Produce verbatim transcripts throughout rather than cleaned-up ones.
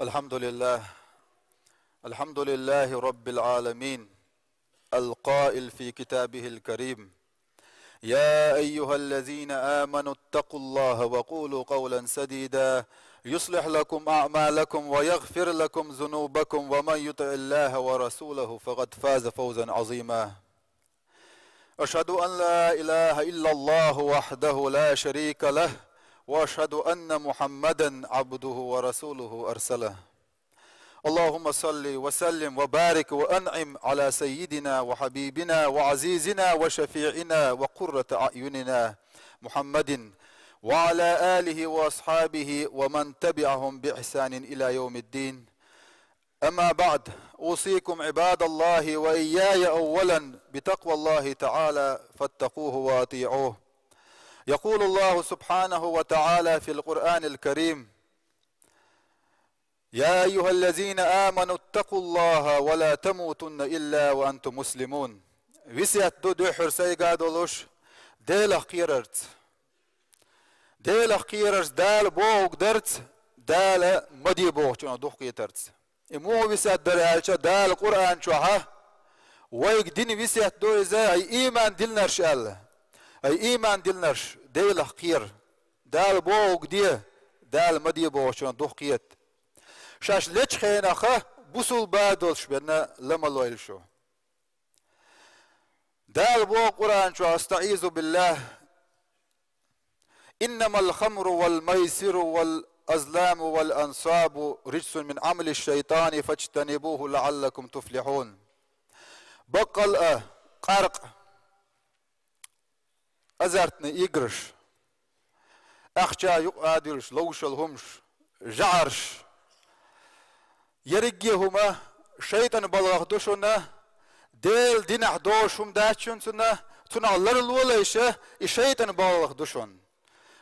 الحمد لله. الحمد لله رب العالمين. القائل في كتابه الكريم: يا أيها الذين آمنوا اتقوا الله وقولوا قولا سديدا يصلح لكم أعمالكم ويغفر لكم ذنوبكم ومن يطع الله ورسوله فقد فاز فوزا عظيما. أشهد أن لا إله إلا الله وحده لا شريك له، وأشهد أن محمدا عبده ورسوله أرسله. اللهم صل وسلم وبارك وأنعم على سيدنا وحبيبنا وعزيزنا وشفيعنا وقرة أعيننا محمد وعلى آله وأصحابه ومن تبعهم بإحسان إلى يوم الدين. أما بعد، أوصيكم عباد الله وإياي أولا بتقوى الله تعالى، فاتقوه وأطيعوه. يقول الله سبحانه وتعالى في القرآن الكريم: يا أيها الذين آمنوا اتقوا الله ولا تموتن إلا وأنتم مسلمون. Весет ду дуьххьара сайга долуш, Делах кхерарца. Делах кхерарца, Дала бохург дарца, Дала ма де бохучунах дукха кхетарца. И муха весет дара аьлча, Дала Къуръан чохьа вайга дина весет ду иза, ай ийман диллинарш аьлла. Ай ийман диллинарш, Делах кхера. Дала бохург де, Дала ма де бохучунах дукха кхета. Шаьш лечу хенахха бусулба долуш бен ла ма лойла шу. Дала боху Къуръан чохь: أستعيذ بالله. إنما الخمر والميسر والأزلام والأنصاب رجس من عمل الشيطان فاجتنبوه لعلكم تفلحون. Баккъал а, къаркъа, азартни играш, ахча юкъа а дуьллуш ловшал хӀумаш, жӀараш. Ерриге хӀума шайтӀан балгӀах ду шуна, Делан динехь доцуш хӀума дац шуна цунна, цунах ларлолайша, и шайтӀан балгӀах ду шуна.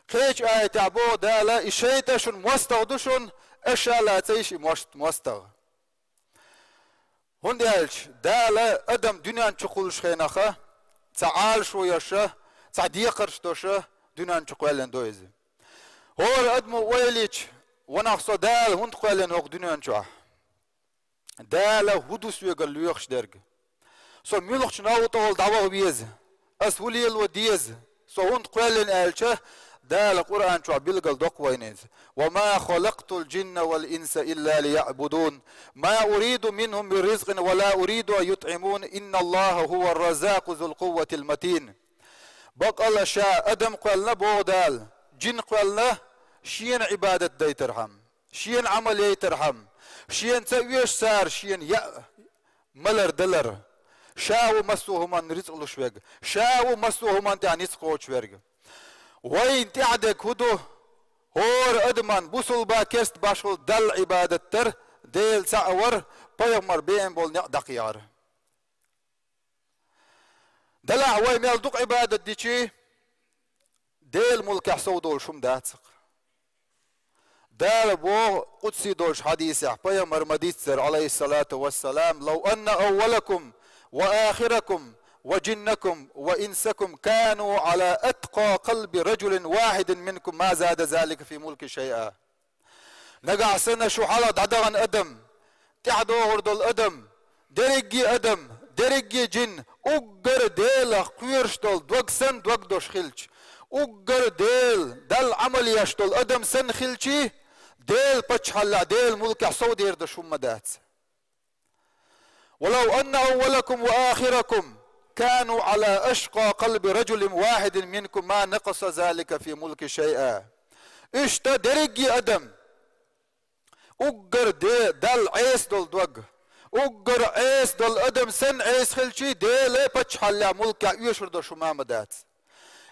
Кхечу аятехь боху Дала, и шайтӀа шуна мостагӀа ду шуна, аша а лацийша и мос-, мостагӀа. ХӀунда аьлча Дала адам дуьнен чу кхуллуш хенахха, цхьа Ӏалашо йоша, цхьа декхарш доша, дуьнен чу кхоьллина ду иза. ХӀора адамо ойла йича, ванах со Дала хӀунда кхоьллина хӀокху дуьнен чохь? Дала хӀун ду соьгара лоьхуш дерг? Со муьлхачу новкъа тӀехула дӀаваха веза? Ас хӀун лело деза? Со хӀунда кхоьллина аьлча, Дала Къуръан чохь билгал доккху вайна иза: وما خلقت الجن والإنس إلا ليعبدون ما أريد منهم من رزق وما أريد أن يطعمون إن الله هو الرزاق ذو القوة المتين. Баккъал а ша адам кхоьллина, боху Дала, жин кхоьллина, шена Ӏибадат дайтархьама, шена Ӏамал яйтархьама, шена ца оьшу цара шена яа малар далар. Ша ву массо а хӀуманна рицкъ луш верг, ша ву массо а хӀуманна тӀехь ницкъ кхочуш верг. Вайна тӀехь дерг хӀун ду? ХӀора адаман, бусулба, керста башхалла Далла Ӏибадат дар, Дела цхьаъ вар, пайхамар беана болу некъ дӀакхехьар. Делахь вай мел дукха Ӏибадат дичий, Делан мулкехь сов долуш хӀума дац-кх. Дала боху къудсий долчу хьадисехь, пайхамар ма-дийццара, Ӏалайхиссалату вассалам: لو أن أولكم وآخركم وجنكم وإنسكم كانوا على أتقى قلب رجل واحد منكم ما زاد ذلك في ملكي شيئا. Нагахь санна шу хьалха дӀадахана адам, тӀаьхьадогӀур долу адам, дерриге адам, дерриге жин уггар Делах кхоьруш долу дог санна дог долуш хилча, уггар Дела, Далла Ӏамал еш долу адам санна хилчий, Делан паччахьаллехь, Делан мулкехь сов дер долуш хӀума дац. ولو أن أولكم وآخركم كانوا على أتقى قلب رجل واحد منكم ما نقص ذلك في ملكي شيئا. Иштта дерриге адам, уггар де-, Далла Ӏеса долу дог, уггар Ӏеса долу адам санна Ӏеса хилчий, Делан паччахьаллехь, мулкехь оьшур долуш хӀума ма дац.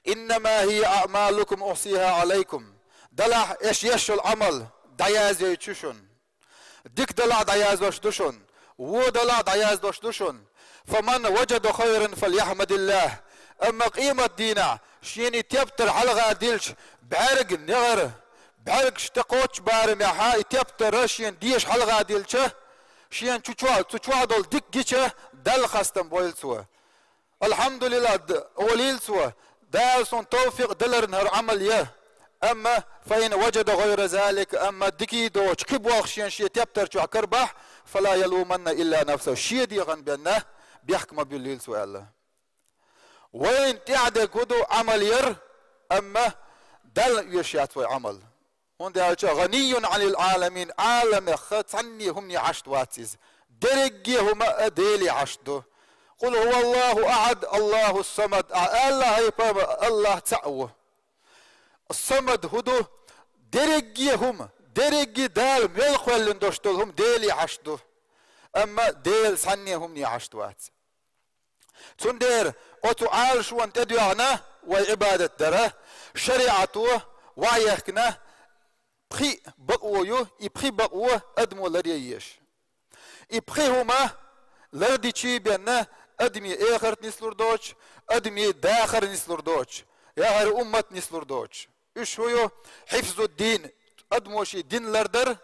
إنما هي أعمالكم أحصيها عليكم. Делахь аша еш йолу Ӏамал дӀаяздойти ю шуна. Дика делахь дӀаяздеш ду шуна, вон делахь дӀаяздеш ду шуна. فمن وجد خيرا فليحمد الله. Амма къематдийнахь шена и тептар хьалха дилча, бӀаьрг негӀар, бӀаьргаш тӀекхоччу барамехьа и тептар шена деша хьалха дилча, шена чу чо-, цу чохь долу дика гича, Далла хастам бойла цо. Алхьамдулиллах, д-, олийла цо, Дала суна тавфикъ деларна хӀара Ӏамал ян. Амма فإن وجد غير ذلك, амма дикий доцу кхин болх шен шен тептар чохь карабахь, فلا يلومن إلا نفسه, шен дегӀан бен бехк ма буьллийла цо аьлла. Вайна тӀехь дерг хӀун ду, Ӏамал яр, амма Далла оьшуш яц вай Ӏамал. ХӀунда аьлча غني عن العالمين, Ӏаламех цхьанне хӀумане хьашт вац иза. Дерриге хӀума а Деле хьашт ду. قل هو الله أحد، الله الصمد. Ахьа аьлла, хӀай пайхамар, АллахӀ цхьаъ ву. Самад хӀун ду? Дерриге хӀума, дерриге Дала мел кхоьллина долуш долу хӀума Деле хьашт ду. Амма Дела цхьанне хӀумане хьашт вац. Цундела оцу Ӏалашонна тӀедоьгӀна вай Ӏибадат дара, шариӀато ваьхкина пхи бакъо ю, и пхи бакъо адамо ларъян езаш. И пхи хӀума лардичий бен адамийн эхарт нислур доцуш, адамийн дахар нислур доцуш, я хӀара уммат нислур доцуш. Уьш хӀун ю? حفظ الدين, адамо шен дин лардар,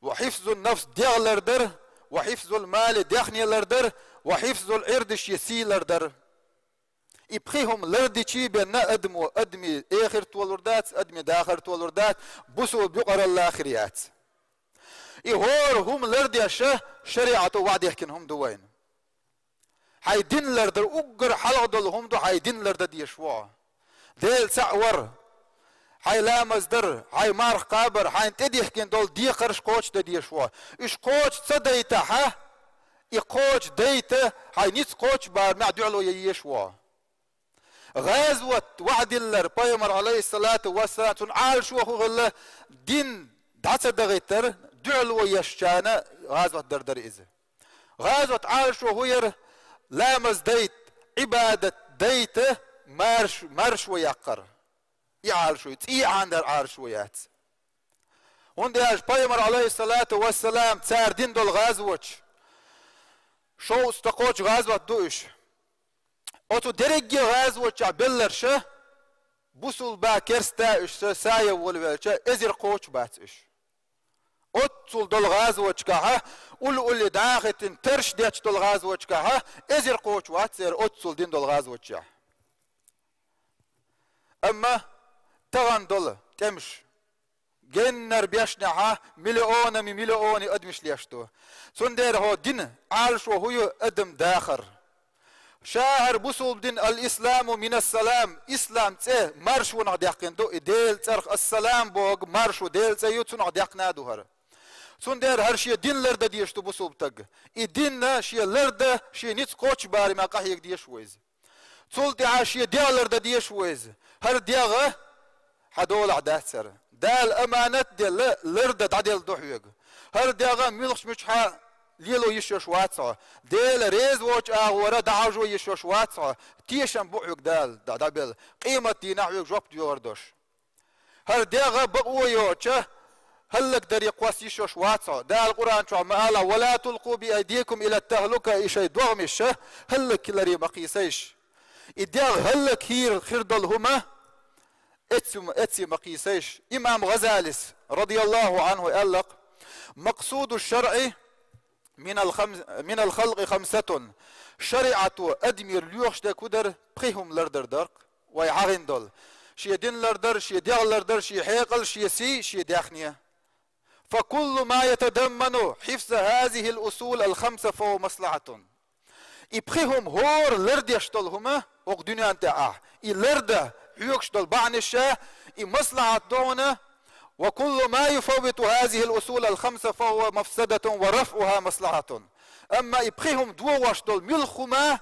وحفظ النفس, дегӀ лардар, وحفظ المال, даьхни лардар, وحفظ العرض, шен сий лардар. И пхи хӀума лардичий бен адамо адамийн эхарт толур дац, адамийн дахар толур дац, бусалба юкъаралла хир яц. И хӀора хӀума лардеш шариӀато ваьхкина хӀума ду вайна. Хьайн дин лардар уггар хьалха долу хӀума ду, хьайн дин лардан дезаш ву хьо. Дела цхьаъ вар, хьайн ламаз дар, хьайн марха кхабар, хьайна тӀедихкина долу декхарш кхочушдан дезаш ву хьо. Уьш кхочуш ца дайтахь, и кхочуш дайта, хьайн ницкъ кхочуш барамехь дуьхьало ян езаш ву хьо. ГӀазот ваьхьадиллар пайхамар, Ӏалайхиссалату вассалам, цуьнан Ӏалашо хӀун хилла, дин дӀа ца дахийтар, дуьхьало ешчарна гӀазот дар дара иза. ГӀазот Ӏалашо хӀун яра? Ламаз дайта, Ӏибадат дайта, марш-, маршо яккхар. И Ӏалашо, цӀий Ӏанадар Ӏалашо яц. ХӀунда аьлча пайхамар, Ӏалайхиссалату вассалам, цара дина долу гӀазоташ, шовзткъа кхочу гӀазот ду уьш. Оцу дерриге гӀазотчохь белларш, бусулба, керста уьш са, сая волавелча, эзар кхочуш бац уьш. Оццул долу гӀазотчохь, улле-улле дӀа а хӀиттина, тарш детташ долу гӀазотчохь, эзар кхочуш вац церан оццул дина долу гӀазотчохь. Амма тахана долу тӀемаш, геннара бешнехь миллионами миллиони адамаш леш ду. Цундела хӀокху динан Ӏалашо хӀун ю? Адам дахар. Ша хӀара бусулба дин, الإسلام من السلام, ислам цӀе маршонах даьккхина ду, и Делан цӀарах ас-салам бохург маршо Делан цӀе ю, цунах даьккхина а ду хӀара. Цундела хӀара шен дин лардан дезаш ду бусулба стаг. И дин шен лардан, шен ницкъ кхочуш барамехь къахьега дезаш ву иза. Цул тӀаьхьа шен дегӀ лардан дезаш ву иза. ХӀара дегӀ хьан долахь дац хӀара. Дала аманат а делла, лардан дӀаделла ду хьоьга. ХӀара дегӀ муьлххачу муьтӀахь лело йиш йолуш вац хьо. Дела реза воцчу агӀора дӀахьажо йиш йолуш вац хьо. Тешам бу хьоьга Дала дӀа-, дӀабелла. Къематдийнахь хьоьга жоп доьхур долуш. ХӀара дегӀ бакъо йоцуш хӀаллакдаре кхосса йиш йолуш вац хьо. Дала Къуръан чохь ма ала: «ولا تلقوا بأيديكم إلى التهلكة», и шайн догӀмаш хӀаллакьхиларе ма кхийсайша. И дегӀ хӀаллакьхир хир долу хӀума эццу, эццу ма кхийсайша. Имам ГӀазалис, радияллаху Ӏанху, аьлла-кх: «مقصود الشرع من الخم-، من الخلق خمسة». ШариӀато адамера лоьхуш дерг хӀун дара? Пхи хӀума лардар дара-кх. Вай хьахийна долу: шен дин лардар, шен дегӀ лардар, шен хьекъал, шен сий, шен даьхни. «فكل ما يتضمن حفظ هذه الأصول الخمسة فهو مصلحة». И пхи хӀума хӀора лардеш долу хӀума, хӀокху дуьнен тӀехь ахь, и лардан хьоьгуш долу бахьанаш, и маслахьат ду хьуна, «وكل ما يفوت هذه الأصول الخمسة فهو مفسدة ورفعها مصلحة». Амма и пхи хӀума догӀуш долу муьлхха хӀума,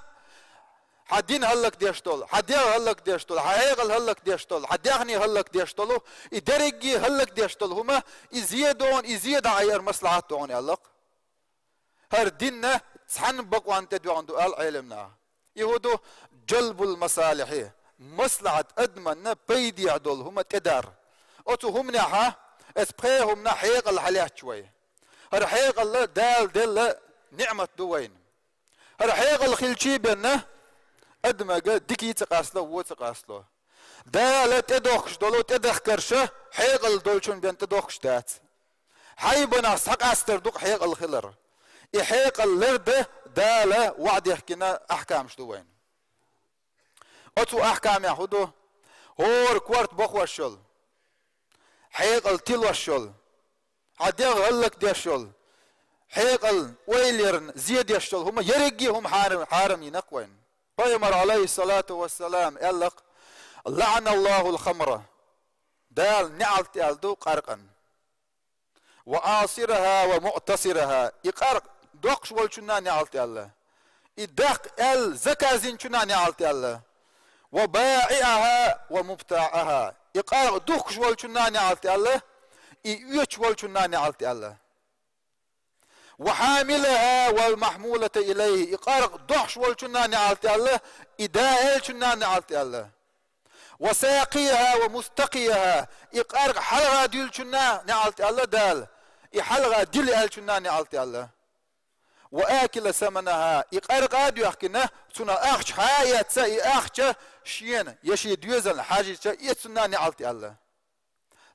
хьан дин хӀаллакдеш долу, хьан дегӀ хӀаллакдеш долу, хьан хьекъал хӀаллакдеш долу, хьан даьхни хӀаллакдеш долу, и дерриге хӀаллакдеш долу хӀума, и зе ду хьуна, и зе дӀаайар маслахьат ду хьуна, аьлла-кх. ХӀара дин цхьана бакъонна тӀедоьгӀна ду аьлла Ӏеламнаха. И хӀун ду? «جلب المصالح», маслахьат, адамна пайдехь долу хӀума тӀедар. Оцу хӀуманехь, эцу пхи хӀуманах хьекъал хьалаьцча вай. ХӀара хьекъал Дала делла ниӀмат ду вайна. ХӀара хьекъал хилчий бен адамага дика а ца къастало, вон а ца къастало. Дала тӀедохкуш долу тӀедахкарш хьекъал долчун бен тӀедохкуш дац. Хьайбанах схьакъастар ду-кх хьекъал хилар. И хьекъал лардан Дала ваӀда дехкина ахькамаш ду вайна. Оцу ахькамехь хӀун ду? ХӀора корта бахош йолу, хьекъал тилош йолу, хьан дегӀ гӀаллакдеш йолу, хьекъал ойларна зе деш йолу хӀума, ерриге хӀума хьарам, хьарам йина-кх вайна. Пайхамар, алейхиссалату вассалам, аьлла-кх: «ЛаӀаналлахул хамра». Дала неӀалт аьлла ду къаркъан. «Ва асираха ва муътасираха». И къаркъа доккхуш волчунна неӀалт аьлла. И даккха аьлла заказ динчунна неӀалт аьлла. «Ва баиаха ва мубтаӀаха». И къаркъа духкуш волчунна неӀалт аьлла. И оьцуш волчунна неӀалт аьлла. «Ва хьамилаха вал махьмулата илайхи». И къаркъа дохуш волчунна неӀалт аьлла. И да аьллачунна неӀалт аьлла. «Ва сакъияха ва мустакъияха». И къаркъа хьалха дуьллучунна неӀалт аьлла Дала. И хьалха дилла аьллачунна неӀалт аьлла. «Ва акила саманаха». И къаркъа а доьхкина, цунах ахча хьа а эцна, и ахча шена я шен доьзална хьажийча, эцунна неӀалт аьлла.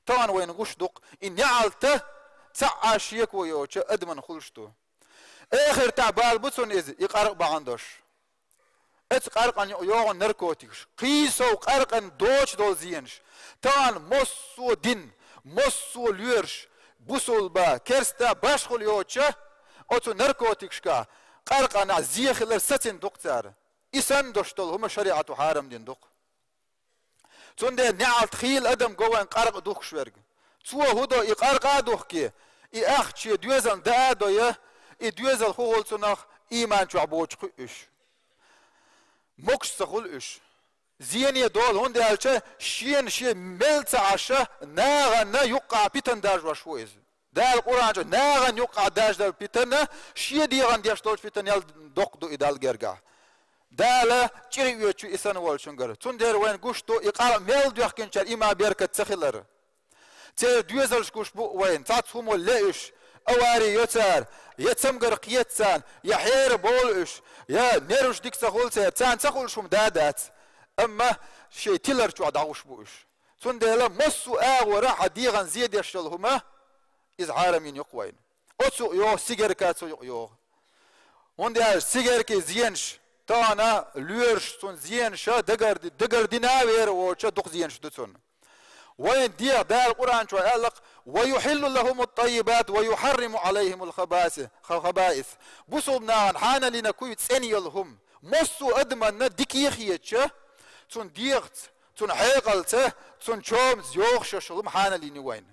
Тахана вайна гуш ду-кх, и неӀалт цхьа а шеко йоцучу адамна хуьлуш ду. Эхартахь бала бу цунна иза, и къаркъа бахьана долуш. Оцу къаркъана юкъа йогӀу наркотикаш, кхин сов къаркъана доцуш долу зенаш. Тахана массо а дин, массо а лоьраш, бусулба, керста, башхалла йоцуш, оцу наркотикашкахь, къаркъанахь зе хилар сацийна ду-кх цара. И санна долуш долу хӀума шариӀато хьарам дина ду-кх. Цундела неӀалт хийла адам го вайн къаркъа духкуш верг. Цо хӀун до, и къаркъа а духке, и ахча шен доьзална даа а дой, и доьзал хӀун хуьлу цунах, ийман чохь боцуш кхуьу уьш. Могуш ца хуьлу уьш. Зене долу, хӀунда аьлча шена шен мел ца Ӏаш, нахана юккъахь питана даржош ву иза. Дала Къуръан чу нахана юккъахь даржадо питана, шен дегӀана деш долчу питанел доккха ду и Далла гергахь. Дала чӀир оьцучу и санна волчуьнгара. Цундела вайна гуш ду и къаркъа мел доьхкинчара и ма беркат ца хилар. Церан доьзалш гуш бу вайна, цхьацца хӀума ле уьш, авари йо цара, я цамгар кхета царна, я хьера бовлу уьш, я нерваш дика ца хуьлу церан, царна ца хуьлуш хӀума да дац. Амма шайн тилар чохь дӀагӀуш бу уьш. Цундела массо а агӀора хьан дегӀана зе деш йолу хӀума, иза хьарам йина ю-кх вайна. Оцу юкъа йогӀу, сигарка цу юкъа йогӀу. ХӀунда аьлча сигаркин зенаш, тахана лоьраш цунна зенаша дагарди-, дагардина а вер а воцуча дукха зенаш ду цунна. Вайн дегӀ Дала Къуръан чохь аьлла-кх: «Ва юхьиллу лахумут таййибат ва юхьарриму Ӏалайхимул хабаси-, ха-, хабаис». Бусулба нахана хьанал йина кхуьу цӀена йолу хӀума. Массо а адаманна дика хетча, цунна дегӀаца, цунна хьекъалца, цунна чомаца йогӀуш йолу хӀума хьанал йина ю вайна.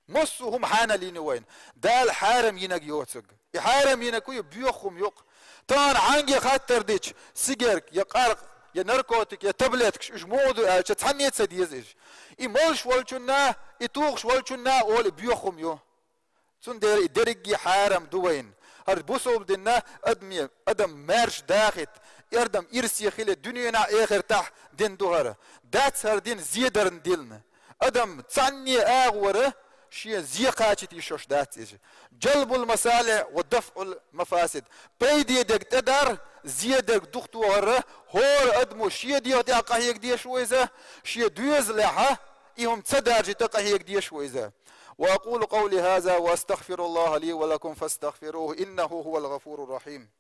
Массо а хӀума хьанал йина ю вайна. Дала хьарам йинарг йоцург. И хьарам йинарг кхуьу боьха хӀума ю-кх. Тахана хьанге хаттар дича, сигарка, я къаркъа, я наркотик, я таблеткаш, уьш муха ду аьлча, цхьанне а ца деза иза. И молуш волчунна, и тухуш волчунна олу и боьха хӀума ю. Цундела и дерриге хьарам ду вайна. ХӀара бусулба дин адаме, адам маьрша дахийта, и адам ирсе хила дуьненахь а, эхартахь а дин ду хӀара. Дац хӀара дин зе дарна дина. Адам цхьанне а агӀора шен зе кхачийта йиш йолуш дац иза. Джалбул масалихь ва дафӀул мафасид. Пайде дерг тӀедар, зе дерг духатохар, хӀора адамо шен дегӀа тӀехь къахьега дезаш ву иза, шен доьзалехь и хӀума ца даржийта къахьега дезаш ву иза. وأقول قولي هذا وأستغفر الله لي ولكم فاستغفروه إنه هو الغفور الرحيم.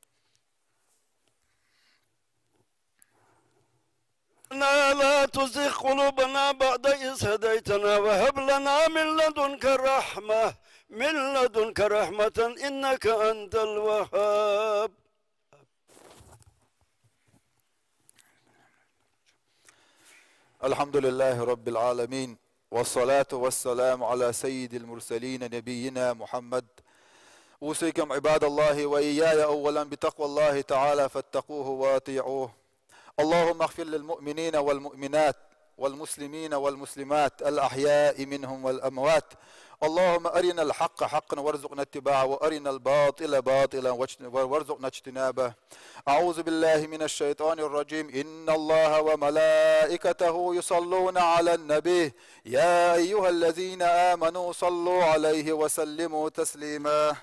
ربنا لا تزغ قلوبنا بعد إذ هديتنا وهب لنا من لدنك رحمة، من لدنك رحمة إنك أنت الوهاب. الحمد لله رب العالمين، والصلاة والسلام على سيد المرسلين نبينا محمد. أوصيكم عباد الله وإياي أولا بتقوى الله تعالى فاتقوه وأطيعوه. اللهم اغفر للمؤمنين والمؤمنات والمسلمين والمسلمات الأحياء منهم والأموات. اللهم أرنا الحق حقا وارزقنا اتباعه وأرنا الباطل باطلا واجت-، وارزقنا اجتنابه. أعوذ بالله من الشيطان الرجيم. إن الله وملائكته يصلون على النبي. يا أيها الذين آمنوا صلوا عليه وسلموا تسليما.